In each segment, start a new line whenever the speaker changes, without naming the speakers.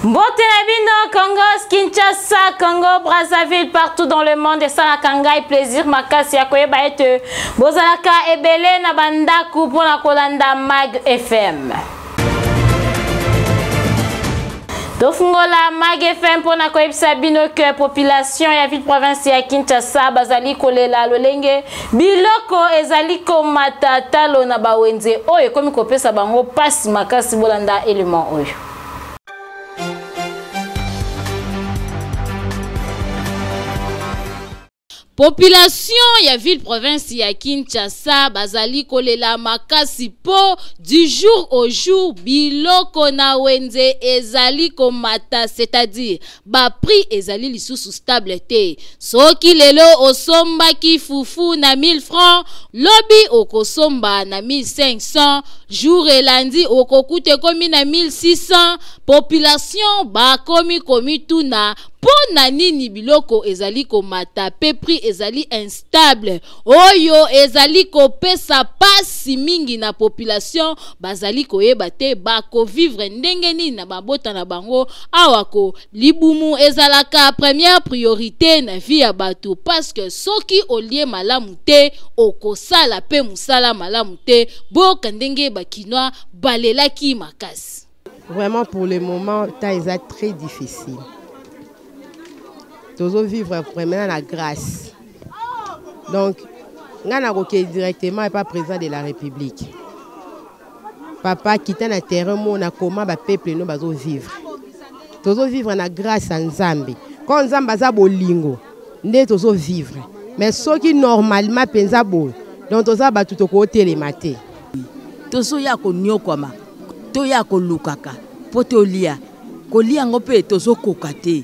Mbote na bino Congo Kinshasa, Congo Brazzaville, partout dans le monde esalaka ngai plaisir makasi ya koyeba ete bozalaka ebele na bandako mpo na kolanda Mag FM. Tofungola Mag FM mpo na koyebisa bino ke population ya ville province ya Kinshasa bazali kolela lolenge biloko ezali komata talo na bawenze oyo ekomi kopesa bango pasi makasi. Bolanda element oyo. Population ya ville province ya Kinshasa bazali kolela makasi po du jour au jour biloko na wenze ezali komata, c'est-à-dire ba prix ezali lisusu stable te. Soki lelo osombaki fufu na 1000 francs, lobi okosomba na 1500, jour elandi okokuta ekomi na 1600. Population bakomi komituna mpo na nini biloko ezali komata pe prix ezali instable, oyo ezali kopesa pasi mingi na population. Bazali koyeba te bakovivre ndenge nini na mabota na bango. Awa ko libumu ezalaka première priorité na vie ya bato, parce que soki olie malamu te okosala pe mosala malamu te. Boyoka ndenge bakinois balelaki makasi.
Vraiment pour le moment temps eza très difficile, tozo vivre vraiment na grâce. Donc ngai nakokende directement epa président de la République. Papa, kita na terrain, mona koma bapeuple no bazo vivre. Tozo vivre na grâce ya Nzambe. Quand Nzambe aza bolingo nde tozo vivre, mais soki normalement mpenza boye, donc toza bato tokotelema te.
Tozoya konyokwama, toya kolukaka mpo tolia, kolia yango mpe tozokoka te,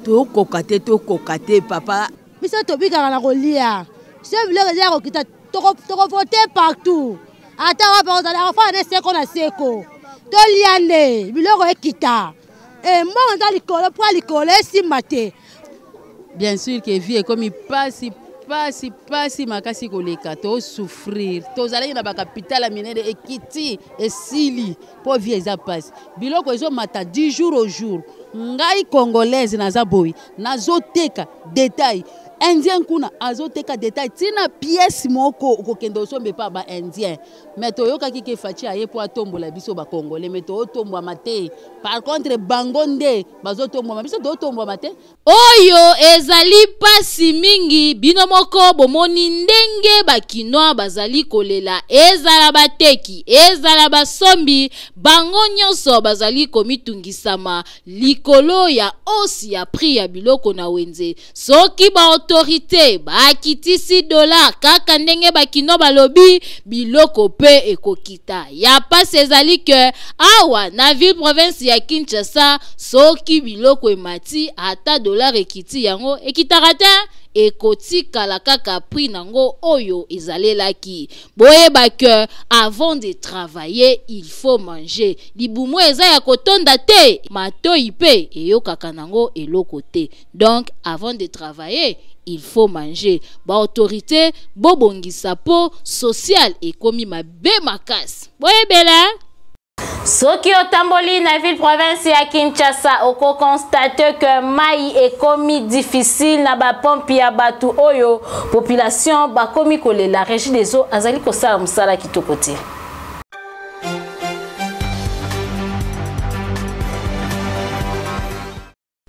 tokoka te, tokoka te papa.
Biso tobikaka na kolia, so biloko eza ya kokita, tokovote partout, ata wapi ozala akofanda nde seko na seko. Tolia nde biloko ekita, mbongo eza likolo mpo likolo esimba te.
Bien sûr que vie ekomi pasi pasi pasi makasi koleka, tosouffrir. Tozalaki na bakapitale ya minene, ekiti esili mpo vie eza pasi, biloko ezomata du jour au jour. Ngai congolaise naza boye, nazoteka détail, indien kuna azoteka détail, ntina pièce moko okokende osomba epa ba indien. Mais toyokaki ke Fatshi aye mpo atombola biso bacongolais, mais tootombwama te. Par contre bango nde bazotombwama, biso tootombwama te.
Oyo ezali pasi mingi. Bino moko bomoni ndenge bakinois bazali kolela, ezala bateki ezala basombi, bango nyonso bazali komitungisama likolo ya hausse ya prix ya biloko na wenze. Soki ba autorité bakitisi dollar kaka ndenge bakinois balobi, biloko pe ekokita. Ya pasi ezali ke awa na ville province ya Kinshasa, soki biloko emati ata dollar ekiti, yango ekitaka te, ekotikala kaka prix nango oyo ezalelaki. Boyeba ke avant de travailler il faut manger. Libumu eza ya kotonda te, matoi pe eyokaka nango eloko te. Donc avant de travailler il faut manger. Ba autorité bobongisa po social ekomi mabe makasi. Boyebela. Soki otamboli na ville province ya Kinshasa, okoconstate que mai ekomi difficile na bapompe ya bato oyo population bakomi kolela. Régie des eaux azali kosala mosala kitoko te.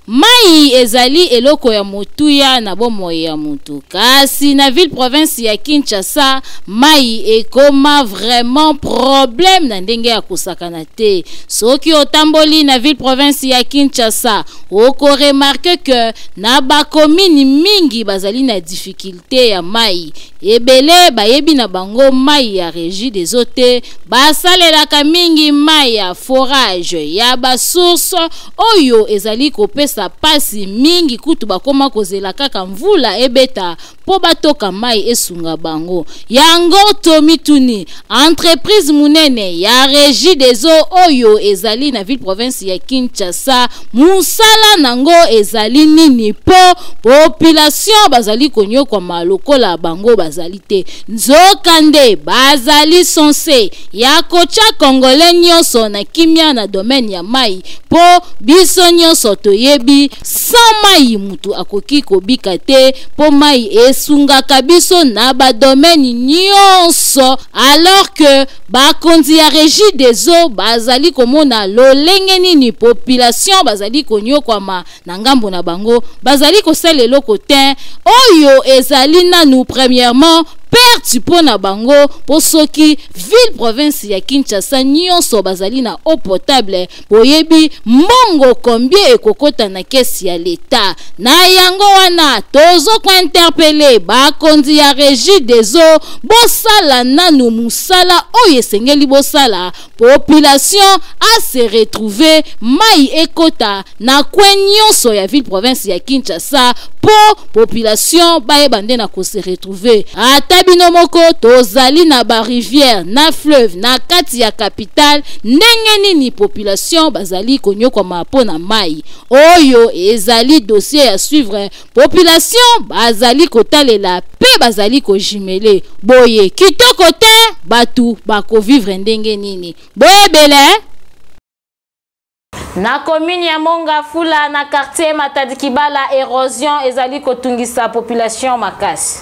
Mai ezali eloko ya motuya na bomoi ya mutu, kasi na ville province ya Kinshasa mai ekoma vraiment problème na ndenge ya kosakana te. Soki otamboli na ville province ya Kinshasa, okoremarke que na bakomini mingi bazali na difficulté ya mai. Ebele bayebi na bango mai ya Régie des eaux te, basalelaka mingi mai ya forage ya basource oyo ezali kopesa kopesa pasi mingi, kutu bakoma kozela kaka mvula ebeta mpo batoka mai esunga bango. Yango tomituni, entreprise munene ya Régie des eaux oyo ezali na ville province ya Kinshasa, mosala nango ezali nini mpo population bazali konyokwama lokola bango bazali te? Nzokande bazali censé ya kotya Congolais nyonso na kimia na domaine ya mai, mpo biso nyonso toyebi, sans mai mutu akoki kobika te, mpo mai esungaka biso na badomaine nyonso. Alors que bakonzi ya Régie des eaux bazali komona lolenge nini population bazali konyokwama na ngambo na bango, bazali kosala eloko te. Oyo ezali nanu premièrement perte mpo na bango, mpo soki ville province ya Kinshasa nyonso bazali na eau potable, boyebi mbongo combien ekokota na caisse ya leta. Na yango wana tozokointerpeller bakonzi ya Régie des eaux: bosala nanu mosala oyo esengeli bosala, population ase retrouver, mai ekota na coin nyonso ya ville province ya Kinshasa, mpo population bayeba nde na kose retrouver. Ata bino moko, tozali na barivière na fleuve na kati ya capitale, ndenge nini population bazali konyokwama mpo na mai? Oyo ezali dossier ya suivre. Population bazali kotalela mpe bazali kojumeler boye kitoko te. Bato bakovivre ndenge nini? Boyebele. Na commune ya Mont Ngafula, na quartier Matadi Kibala, érosion ezali kotungisa population makasi.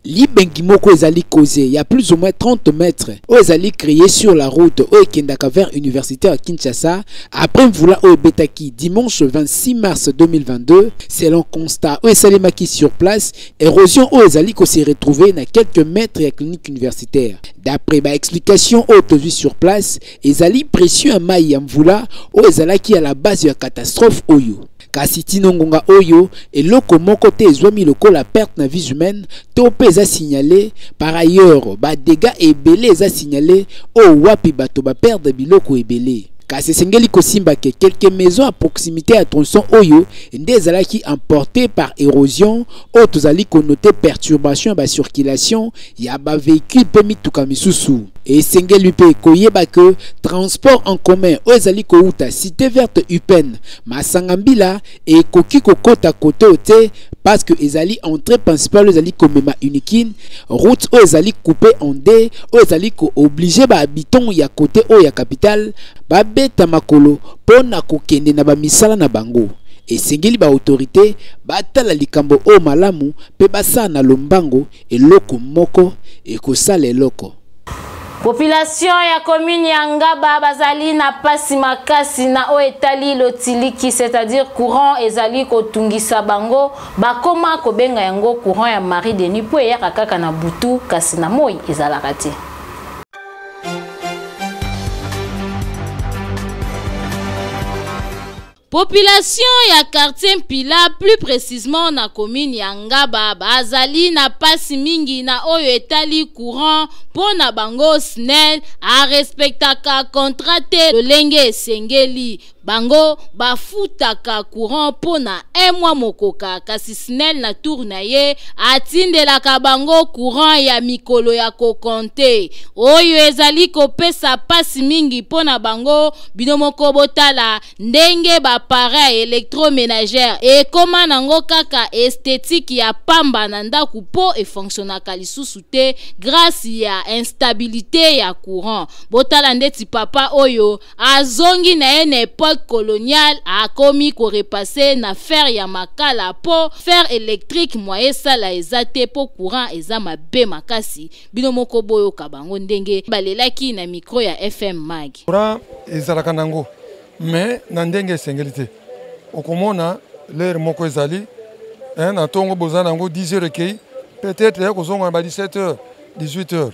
Libengi moko ezali cause ya plus ou moins 30 mètres oyo ezali créé sur la route oyo ekendaka vers université ya Kinshasa après mvula oyo ebetaki dimanche 26 mars 2022. Selon constat oyo esalemaki sur place, érosion oyo ezali kose retrouver na quelques mètres ya clinique universitaire. D'après baexplication oyo tozwi sur place, ezali pression ya mai ya mvula oyo ezalaki à la base ya catastrophe oyo. Kasi tina ngonga oyo, eloko moko te ezwami lokola perte na vies humaines to mpe eza signalé. Par ailleurs, badégâts ebele eza signalé oyo wapi bato baperdre biloko ebele. Kasi esengeli kosimba ke quelques maisons à proximité ya tronçon oyo nde ezalaki emporté par érosion oyo. Tozali konoter perturbation ya bacirculation ya bavéhicule mpe mituka misusu. Esengeli mpe koyeba ke transport en commun oyo ezali kouta Cité Verte, UPN, Masanga Mbila ekoki kokɔta kote oyo te, parce que ezali entrée principale oyo ezali komema Unikin. Route oyo ezali coupé en deux, oyo ezali koobliger bahabitant ya kote oyo ya capitale babeta makolo mpo na kokende na bamisala na bango. Esengeli baautorité batala likambo oyo malamu mpe basala na lombango eloko moko ekosala eloko.
Population ya commune ya Ngaba bazali na pasi makasi na oyo etali lotiliki, c'est-à-dire courant ezali kotungisa bango. Bakoma kobenga yango courant ya mari de nuit, mpo eyaka kaka na butu, kasi na moi ezalaka te. Population ya quartier Mpila, plus précisément na commune ya Ngaba, bazali na pasi mingi na oyo etali courant. Mpo na bango, SNEL arespectaka contrat te lolenge esengeli. Bango bafutaka courant mpo na un mois mokoka, kasi SNEL na tour na ye atindelaka bango courant ya mikolo ya kocompter, oyo ezali kopesa pasi mingi mpo na bango. Bino moko botala ndenge baappareil électroménager ekóma nango kaka esthétique ya pamba na ndako, mpo efonctionnaka lisusu te grâce ya instabilité ya courant. Botala ndeti papa oyo azongi na ye na époque coloniale, akomi korepasser na fer ya makala, mpo fer électrique moyen esala eza te, mpo courant eza mabe makasi. Bino moko boyoka bango ndenge balelaki na micro ya FM Mag.
Courant ezalaka nango, mais na ndenge esengeli te. Okomona l'heure moko ezali na ntongo, boza nango 10 heures, ekei peut-être ya kozonga na ba 17 heures, 18 heures.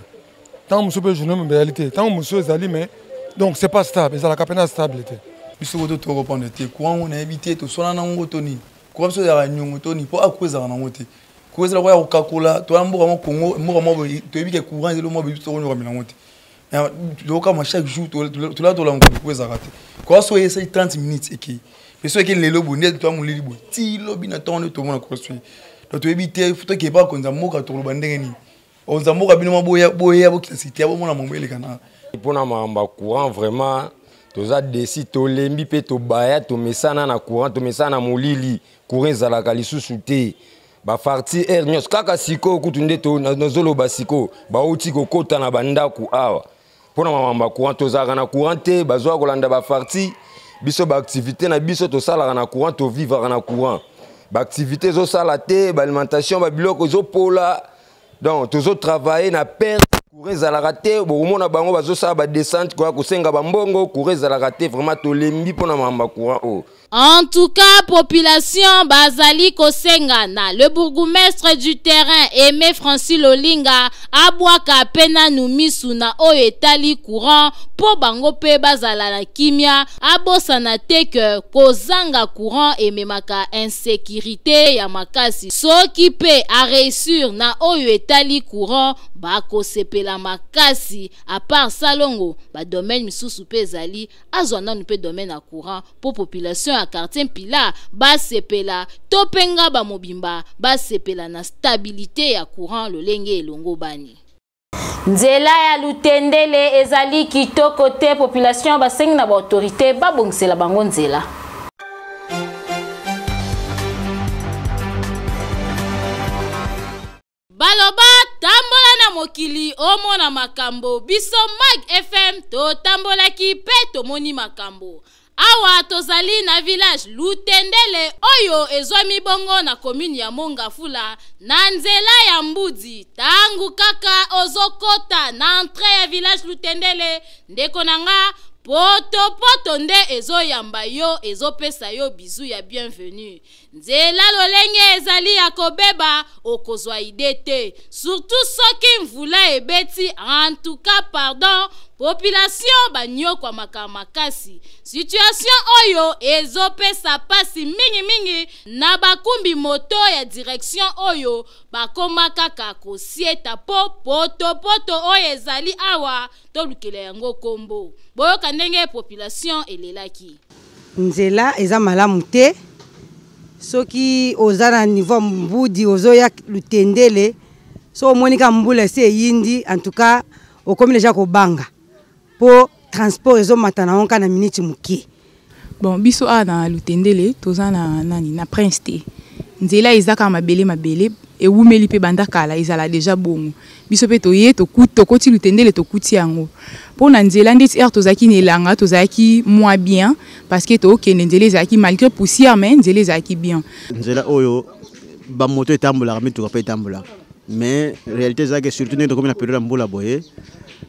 Ntango mosusu mpe journée mobimba ezali te, ntango mosusu ezali, mais donc c'est pas stable, ezalaka mpena stable te.
Biso koto tokopendre te courant ngo, nayebi te toswana nango to nini. Courant biso ezalaka niongo to nini, mpo aku ezalaka nango te. Courant ezalaka ya kokakola. Toya mboka mo Congo, mboka mo toyebi ke courant ezali mo biso tokonyokamela yango te. Tokama chaque jour tola tolamuka mpo ezalaka te. Koa so eyesali 30 minutes ekei, mpe so ekei lelo boye nde toya molili boye ti lobi na ntongo nde tomona koa soye. Donc toyebi te, tokei pa konza mboka, tokoloba ndenge nini oza mboka bino maboya boya bokita site bomona mambo eleka na
mpona makambo ya courant. Vraiment toza desi, tolembi mpe tobaya, tomesana na courant, tomesana na molili. Courant ezalaka lisusu te, bafarti aire nyonso kaka. Sikoyo kutu nde nazoloba, sikoyo bauti kokota na bandako awa mpona makambo ya courant. Tozalaka na courant te, bazwaka kolanda bafarti biso. Baactivité na biso tosalaka na courant, tovivaka na courant. Baactivité ezosala te, baalimentation, babiloko ezopola, donc tozotravaille na perte. Courant ezalaka te, bokomona bango bazosala badescente koya kosenga bambongo. Courant ezalaka te, vraiment tolembi mpona makambo ya courant oyo.
En tout cas, population bazali kosenga na le bourgmestre du terrain Aimé Francis Lolinga abwaka pe nanu misu na oyo etali courant mpo bango mpe bazala na kimia. Abosana te ke kozanga courant ememaka insécurité ya makasi. Soki mpe aréussir na oyo etali courant, bakosepela makasi. À part salongo, badomaine misusu mpe ezali, azwa nanu mpe domaine ya courant mpo population ya quartier Mpila basepela, to mpe Ngaba mobimba basepela na stabilité ya courant lolenge elongo bani. Nzela ya Lutendele ezali kitoko te, population basengi na baautorité babongisela bango nzela. Baloba tambola na mokili omona makambo. Biso Mag FM totambolaki mpe tomoni makambo. Awa tozali na village Lutendele oyo ezwami bongo na commune ya Mongafula, na nzela ya Mbudi. Ntango kaka ozokota na entrée ya village Lutendele, ndeko na nga, potopoto nde ezoyamba yo, ezopesa yo bizu ya bienvenue. Nzela lolenge ezali ya kobeba, okozwa idée te, surtout soki mvula ebeti. En tout cas, pardon, population banyokwamaka makasi. Situation oyo ezopesa pasi mingimingi na bakumbi moto ya direction oyo bakoma kaka kosieta mpo potopoto oyo ezali awa tolukela yango kombo. Boyoka ndenge population elelaki.
Nzela eza malamu te. Soki oza na niveau Mbudi, ozoya Lutendele, so omoni ka mbula esi eyindi, en tout cas okomi deja kobanga mpo transport ezomata na yango na miniti moke.
Bon, biso awa na Lutendele toza na nani, na prince te. Nzela eza kaka mabele mabele, ewumeli mpe banda kala ezala deja bongo. Biso mpe toye, tokoti Lutendele, tokuti yango mpo na nzela. Ndeti heure tozalaki na elanga, tozalaki moins bien parce que tokende, nzela ezalaki malgré poussière, mais nzela ezalaki bien.
Nzela oyo, bamoto etambolaka, mituka mpe etambolaka, mais réalité ezalaki surtout ndenge tokomi na période ya mbula boye,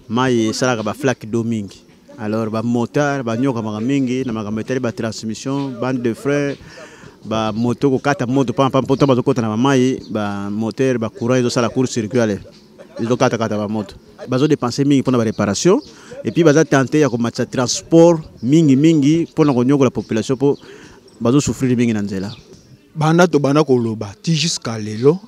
mai esalaka baflaque d'eau mingi. Alors bamotard banyokamaka mingi na makambo etali batransmission, bande de frein, bamoto kokata moto pampa mpo ntango bazokota na bamai, bamoteur, bacourant ezosala court circuit, ale ezokatakata bamoto. Bazodepense mingi mpona baréparation et puis baza tente ya komatisa transport mingimingi mpona konyokola population mpo bazosouffrir mingi na nzela.
Banda tobanda koloba ti jusqu'à lelo,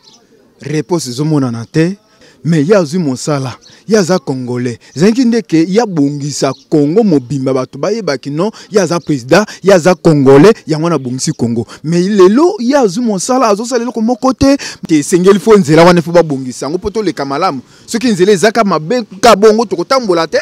réponse ezomonana te. Mais ye azwi mosala, ye aza congolais, ezalaki nde ke ye abongisa Congo mobimba, bato bayebaki non, ye aza président, ye aza congolais, yango wana abongisi Congo. Mais lelo ye azwi mosala, azosala eloko moko te. Te, esengeli fo nzela wana fo babongisa yango mpo toleka malamu. Soki nzela ezaka mabe ka bongo, tokotambola te.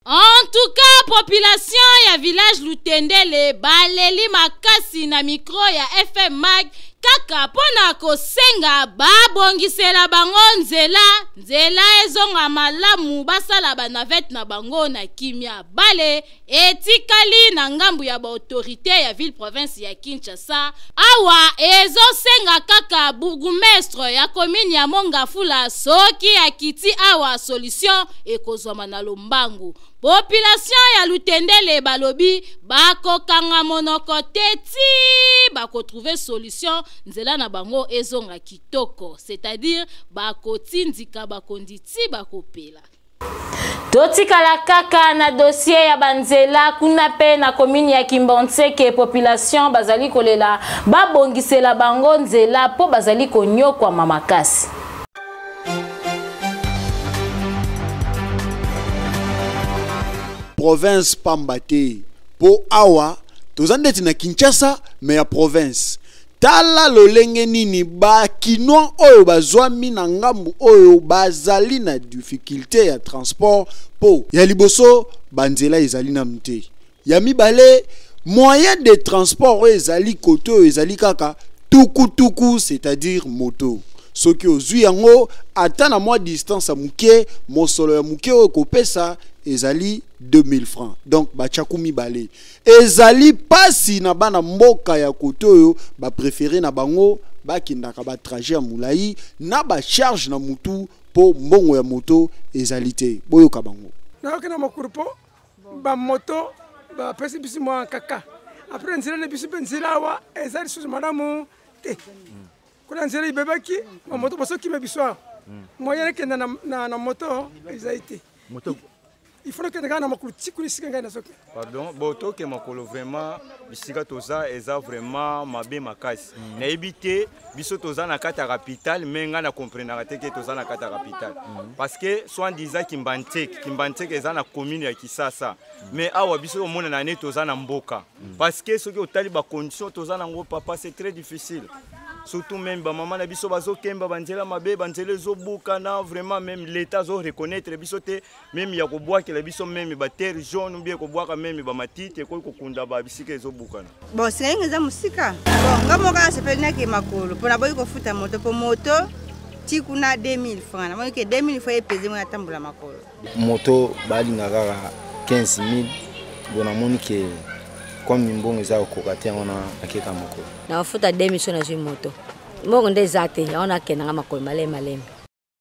En tout cas, population ya village Lutendele baleli makasi na micro ya FM Mag kaka mpona kosenga babongisela bango nzela, nzela ezonga malamu, basala banavette na bango na kimia. Bale etikali na ngambu ya baautorité ya ville province ya Kinshasa. Awa ezosenga kaka bourgmestre ya commune ya Mongafula, soki akiti awa, solution ekozwama na lombangu. Population ya Lutendele balobi bakokanga monoko te ti bakotrouve solution, nzela na bango ezonga kitoko, c'est-à-dire bakotindika bakondi ti bakopela. Totikala kaka na dossier ya banzela. Kuna mpe na commune ya Kimbanseke, population bazali kolela babongisela bango nzela mpo bazali konyokwama makasi.
province pamba te mpo awa toza ndeti na Kinshasa mais ya province. Tala lolenge nini ba kinois oyo bazwami na ngambu oyo bazali na difficulte ya transport mpo ya liboso banzela ezali nanu te, ya mibale moyen de transport oyo ezali kote oyo ezali kaka tukutuku, c'est-à-dire moto. Soki ozwi yango ata na mwa distance ya moke, mosolo ya moke oyo ekopesa ezali 2000 francs, donc bachaku mibale. Ezali pasi na bana mboka ya kote oyo ba préféré na bango bakendaka ba trajet ya molai na ba charge na mutu po mbongo ya moto ezali te. Boyoka bango.
Nayoki na mokulu po ba moto bapesi biso mwa kaka apres nzela na biso mpe nzela awa eza lisusu malamu te. Kuna nzela ibebaki, bamoto bazokima biso awa, moyen ekenda na moto ezali te. Il faut nakende kaka na makolo ti kuna esika ngai nazokende.
Pardon, bo toke makolo vraiment bisika toza eza vraiment mabe makasi. Nayebi te biso toza na kati ya capitale, mais ngai na comprenaka te ke toza na kati ya capitale. Parce que soit disant Kimbanseke, Kimbanseke eza na commune ya Kisasa. Mais awa biso omonana ne toza na mboka. Parce que soki otali ba conditions toza nango papa, c'est très difficile. Surtout même ba maman na biso bazokemba banzela mabe, banzela ezobukana vraiment, même l'État azo reconnaître biso te, même ya kobwakela biso même ba terre jaune ou bien kobwaka même ba matite ekoki kokunda ba bisika ezobukana.
Bon, singa ngai eza mosika. Bon, nga moko nasepeli nake makolo mpo naboyi kofuta moto mpo moto ti kuna 2000 francs. Namoni ke 2000 francs epeze moi natambola makolo.
Moto balinga kaka 15000, bon namoni ke comme mbongo eza kokoka te, yango nakeka makolo.
Nakofuta 2000 so nazwi moto. Mbongo nde eza te, yango nakendanga makolo malemi malemi.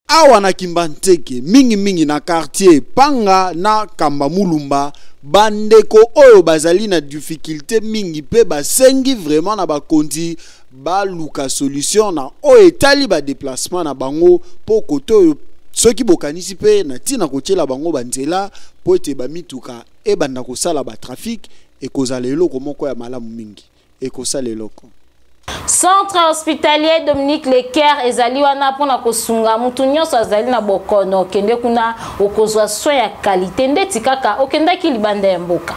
Awa na Kimbanseke, mingimingi na quartier Panga na Kamba Mulumba, bandeko oyo bazali na difficulté mingi pe basengi vraiment na bakonzi baluka solution na oyo etali ba déplacement na bango, po kote oyo soki bokanisi pe na ntina kotiela bango banzela po ete bamituka ebanda kosala ba trafic, ekozala eloko moko ya malamu mingi, ekosala eloko.
Centre hospitalier Dominique Lecaire ezali wana mpona kosunga mutu nyonso azali na bokono. Kende kuna okozwa soin ya qualité ndeti kaka okendaki libanda ya mboka.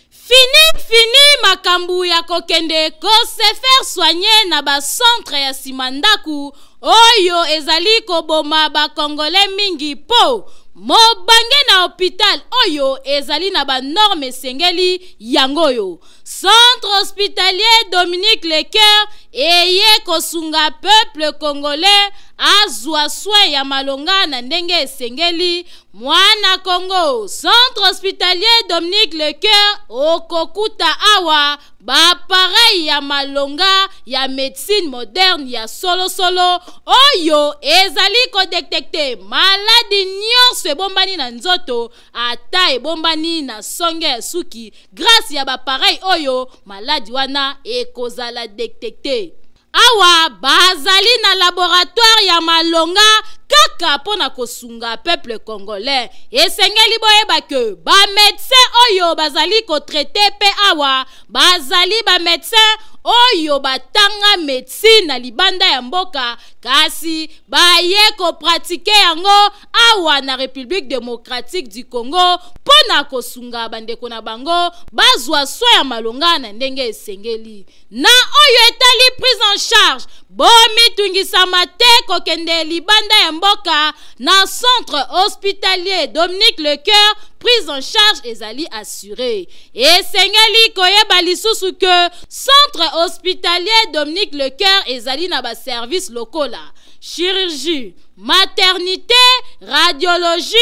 Fini fini makambo ya kokende ko se faire soigner na ba centre ya sima ndaku oyo ezali koboma ba Congolais mingi po mobange na hôpital oyo ezali na ba normes esengeli yango oyo. Centre hospitalier Dominique Lecaire eye kosunga peuple congolais azwa soin ya malonga na ndenge esengeli. Mwana Congo, Centre hospitalier Dominique Lecaire okokuta awa ba appareil ya malonga ya médecine moderne ya solosolo oyo ezali kodetecte maladi nyonso ebombani na nzoto, ata ebombani na songe ya suki. Grâce ya ba appareil oyo maladi wana ekozala detecte. Awa bazali na laboratoire ya malonga kaka mpo na kosunga peuple congolais. Esengeli boyeba ke ba médecin oyo bazali kotraite pe awa bazali ba médecin oyo batanga médecine na libanda ya mboka, kasi baye kopratike yango awa na République démocratique du Congo mpo na kosunga bandeko na bango bazwa soin ya malonga na ndenge esengeli. Na oyo etali prise en charge, bomitungisama te kokende libanda ya mboka na centre hospitalier Dominique Lecaire, prise en charge ezali assurée. Esengeli koyeba lisusu ke centre hospitalier Dominique Lecaire ezali na ba service lokola chirurgie, maternité, radiologie,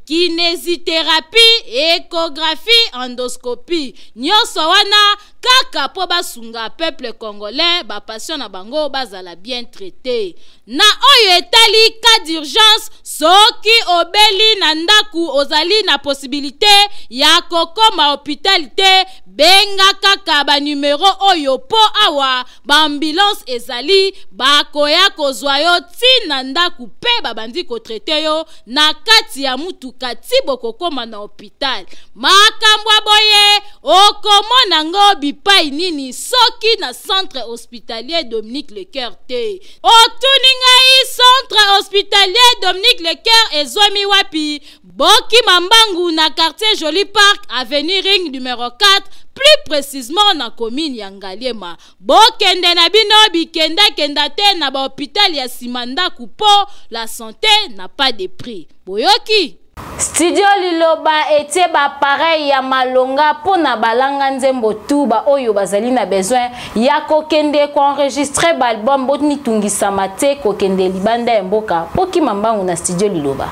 kinésithérapie, échographie, endoscopie. Nyonso wana kaka po basunga peuple congolais, ba patient na bango bazala bien traité. Na oyo etali cas d'urgence, soki obeli na ndaku ozali na possibilité ya kokoma hôpital te, benga kaka ba numero oyo po awa ba ambulance ezali bakoya kozwa yo ti na ndaku pe babandi kotraite yo na kati ya mutuka ti bokokoma na hôpital. Makambo ya boye okomona ngo bipai nini soki na centre hospitalier Dominique Lecaire te. Otuni ngai centre hospitalier hospitalier Dominique Lecoeur ezwami wapi? Bokima mbangu na quartier Joli Parc, avenue Ring numero 4, plus précisément na commune ya Ngaliema. Bokende na bino bikenda-kenda te na ba hôpital ya sima ndaku po la santé n'a pas de prix. Boyoki?
Studio Liloba etie ba appareil ya malonga mpo na balanga nzembo tu ba oyo bazali na besoin ya kokende koenregistre ba album, bomitungisama te kokende libanda ya mboka, bokima mbangu na Studio Liloba.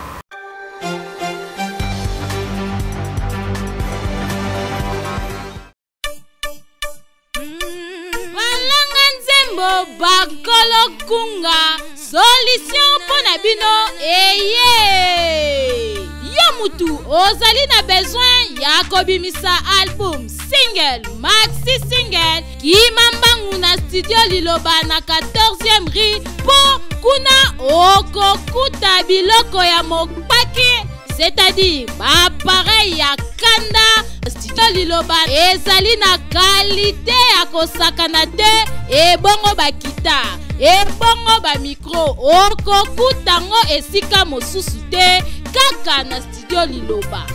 Balanga nzembo bakolo kunga solution mpo na bino eye yo mutu ozali na besoin ya kobimisa album, single, maxi single, kima mbangu na Studio Liloba na 14e rue mpo kuna okokuta biloko ya mopaki, c'est-à-dire baappareil ya kanda. Studio Liloba ezali na kalite ya kosakana te. Ebongo bakita, ebongo bamikro, okokuta yango esika mosusu te, kaka na Studio Liloba.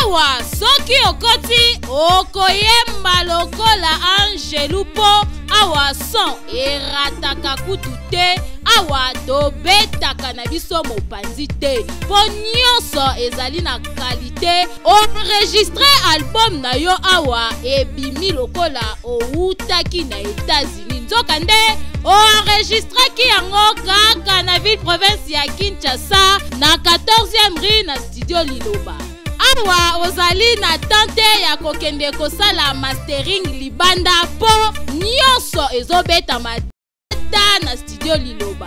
Awa soki okoti, okoyemba lokola angelu mpo awa son erataka kutu te. Awa tobetaka na biso mopanzi te mpo nyonso ezali na kalite. Enregistre album na yo awa, ebimi lokola owutaki na États-Unis, nzokande oenregistraki yango kaka na ville province ya Kinshasa, na 14e rue, na Studio Liloba. Awa ozali na tante ya kokende kosala mastering libanda mpo nyonso ezobetama ta na Studio Liloba.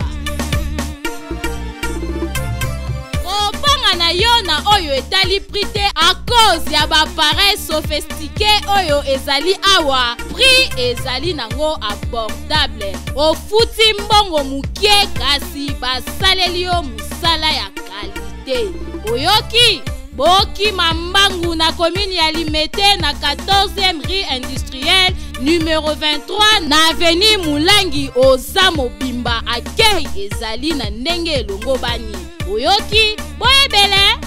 Kobanga na yo na oyo etali prix te, à cause ya baappareil sophistiqué oyo ezali awa, prix ezali nango abordable. Ofuti mbongo mokie kasi basaleli yo mosala ya kalite. Oyoki? Bokima mbangu na commune ya Limete, na 14e rue industrielle numero 23, na avenue Mulangi. Oza mobimba, akei ezali na ndenge elongo bani. Oyoki? Boyebele.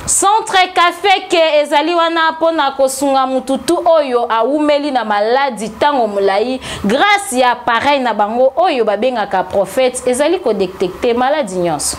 Centre Café ke ezali wana mpona kosunga mututu oyo awumeli na maladi ntango molai grâce ya appareil na bango oyo babengaka Prophète, ezali kodetecte maladi nyonso.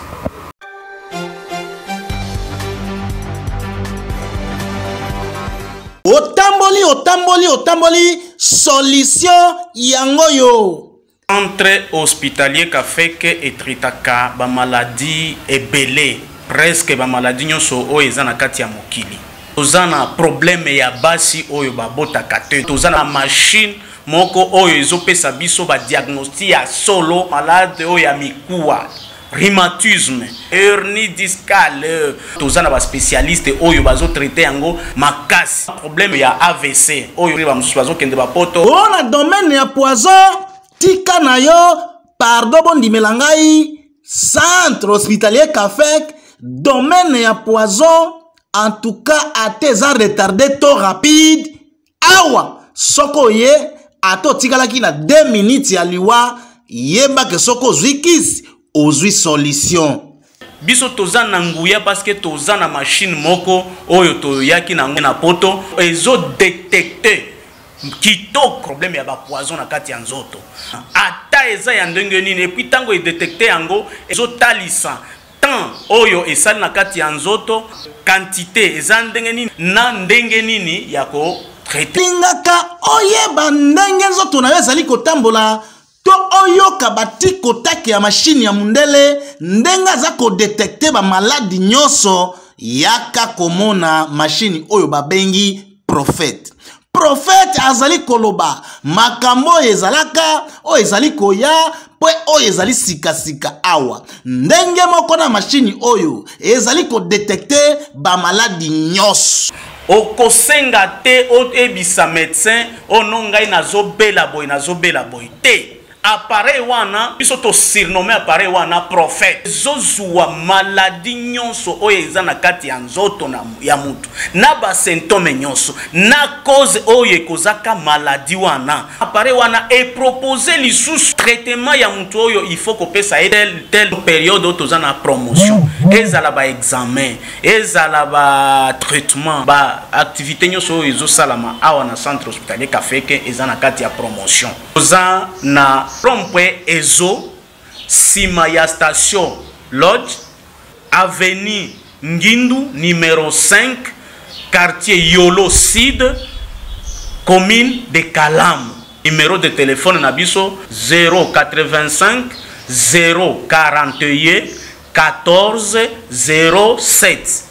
Otamboli, otamboli, otamboli, solution yango yo.
Centre hospitalier Kafeke etraitaka bamaladi ebele, presque bamaladi nyonso oyo eza na kati ya mokili. Toza na problème ya basi oyo babotaka te, toza na machine moko oyo ezopesa biso badiagnostic ya solo, malade oyo ya mikuwa, rhumatisme, hernie discale, toza na baspécialiste oyo bazotraite yango makasi. Problème ya AVC oyo bamosusu bazokende bapoto.
O na domaine ya poison, tika na yo, pardon, bondimela ngai, Centre hospitalier Kafek, domaine ya poison, en tout cas ate eza retardé to rapide, awa soki oye, ata otikalaki na 2 minutes ya liwa, yebake soki ozwi kisi, ozwi solution.
Biso toza na nguya parce que toza na machine moko oyo toyaki nango na poto, ezodetecte kitoko problème ya bapoison na kati ya nzoto, ata eza ya ndenge nini. Et puis ntango edetecte yango, ezotalisa temps oyo esali na kati ya nzoto, quantité eza ndenge nini na ndenge nini ya kotraite.
Lingaka oyeba ndenge nzoto na yo ezali kotambola to oyoka batikotake ya mashine ya mundele ndenge aza kodetecte bamaladi nyonso, yaka komona mashine oyo babengi Prophète. Prophète azali koloba makambo oyo ezalaka, oyo ezali koya mpe oyo ezali sikasika awa. Ndenge moko na mashini oyo ezali kodetecte bamaladi nyonso.
Okosenga te oyebisa médecin oyo: "No, ngai nazobela boye, nazobela boye" te. Appareil wana biso to surnomme appareil wana prophète. Ezozuwa maladie nyonso oyo eza na kati ya nzoto na, ya mutu na ba symptome nyonso na cause oyo ekozaka maladie wana. Appareil wana e propose lisusu traitement ya mutu oyo il faut kopesa ye tel tel periode oyo toza na promotion, ezala ba examen, ezala ba traitement, ba activité nyonso oyo ezosalama awa na centre hospitalier Kafeke eza na kati ya promotion. Toza na rond-point Ezo, sima ya station Lodge, avenue Ngindu numero 5, quartier Yolo Sud, commune de Kalamu. Numero de telephone na biso 085 041 14 07.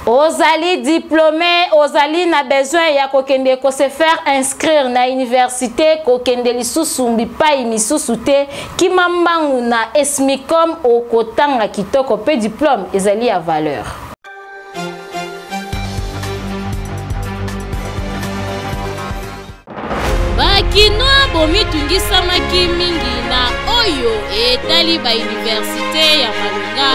Ozali diplome, ozali na besoin ya kokende ko se faire inscrire na universite, kokende lisusu bipai misusu te, kima mbangu na Esmicom, okotanga kitoko pe diplome ezali ya valeur. Bakinois bomitungisamaki mingi na oyo etali ba universite ya malonga,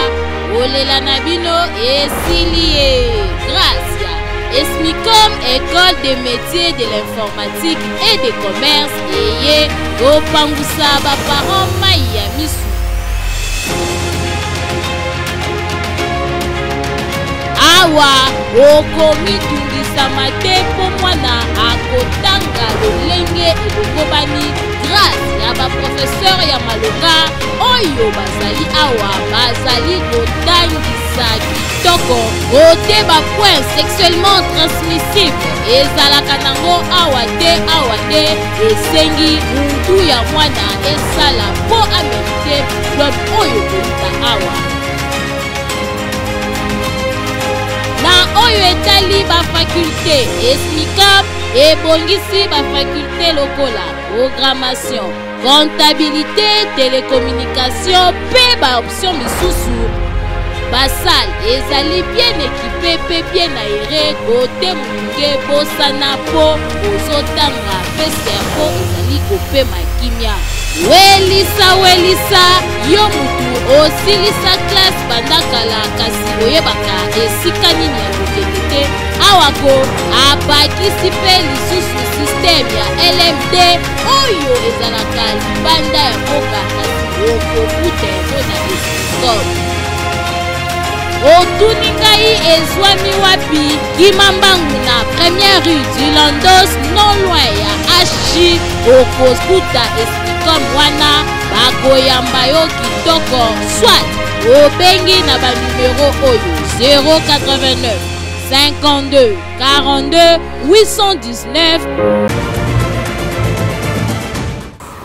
kolela na bino esili ye. Grâce ya Esmicom Ecole de métiers de l'informatique et de commerce eye kopangusa ba parents mayi ya misu. Awa okomitungisama te mpo mwana akotanga lolenge elongobani grâce ya baprofeseur ya malonga oyo bazali awa bazali kotangisa kitoko. Kote bapoint sexuellement transmissible ezalaka nango awa te, awa nde esengi mutu ya mwana esala mpo amerite diplome oyo kouta awa. Na oyo etali ba faculte, Esmicap ebongisi ba faculte lokola programmation, comptabilité, telecommunication mpe ba option misusu. Ba salle ezali bien équipé mpe bien aéré kote moke bosana mpo ozotanga mpe cerveau ezali kopema kimia. Welisa welisa yo mutu osilisa classe banda kala kasi oyebaka esika nini ya kokende te, awa ko abakisi mpe lisusu système ya LMD oyo ezalaka libanda ya mboka kasi okokuta yango na Esmicom. Otuni ngai ezwami wapi? Kima mbangu na première rue du Landos non loin ya HJ, okokuta Esmicom wana, bakoyamba yo kitoko. Soit obengi na ba numero oyo 089 52 42 819.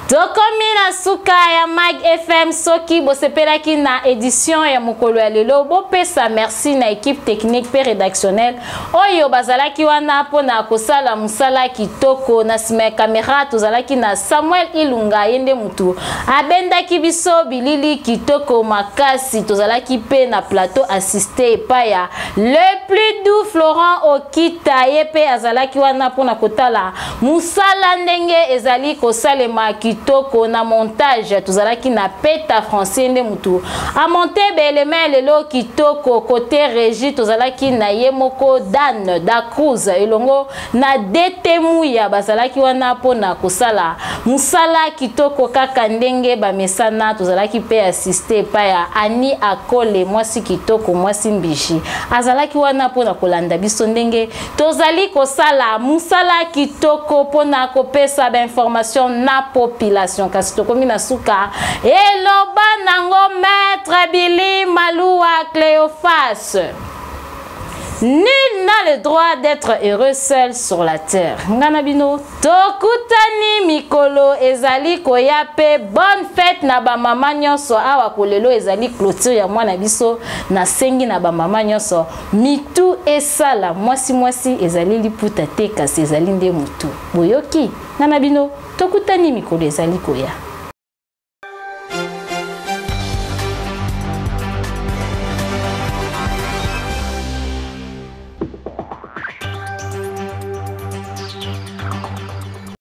Tokomi na suka ya Mag FM. Soki bosepelaki na edition ya mokolo ya lelo, bopesa merci na equipe technique pe rédactionnelle oyo bazalaki wana mpona kosala mosala kitoko. Na nsima ya kamera tozalaki na Samuel Ilunga, ye nde mutu abendaki biso bilili kitoko makasi. Tozalaki pe na plateau assisté epai ya le plus doux Florent Okita, ye pe azalaki wana mpona kotala mosala ndenge ezali kosalema kitoko. Na montage tozalaki na Peta Francier, nde mutu amonte belema lelo kitoko. Kote régie tozalaki na ye moko Dan da Cruz elongo na DT Muya, bazalaki wana mpona kosala mosala kitoko kaka ndenge bamesana. Tozalaki pe assisté epai ya Annie Akole, mwasi kitoko, mwasi mbishi, azalaki wana mpona kolanda biso ndenge tozali kosala mosala kitoko mpona kopesa bainformation na population. Kasi tokomi na suka, eloba nango Maître Billy Malua Cléophas: nul n'a le droit d'être heureux seul sur la terre. Nga na bino tokutani mikolo ezali koya, pe bonne fête na bamama nyonso. Awa kolelo ezali clôture ya mwana biso, nasengi na bamama nyonso mitu esala mwasi mwasi ezali liputa te, kasi ezali nde mutu. Boyoki, nga na bino tokutani mikolo ezali koya.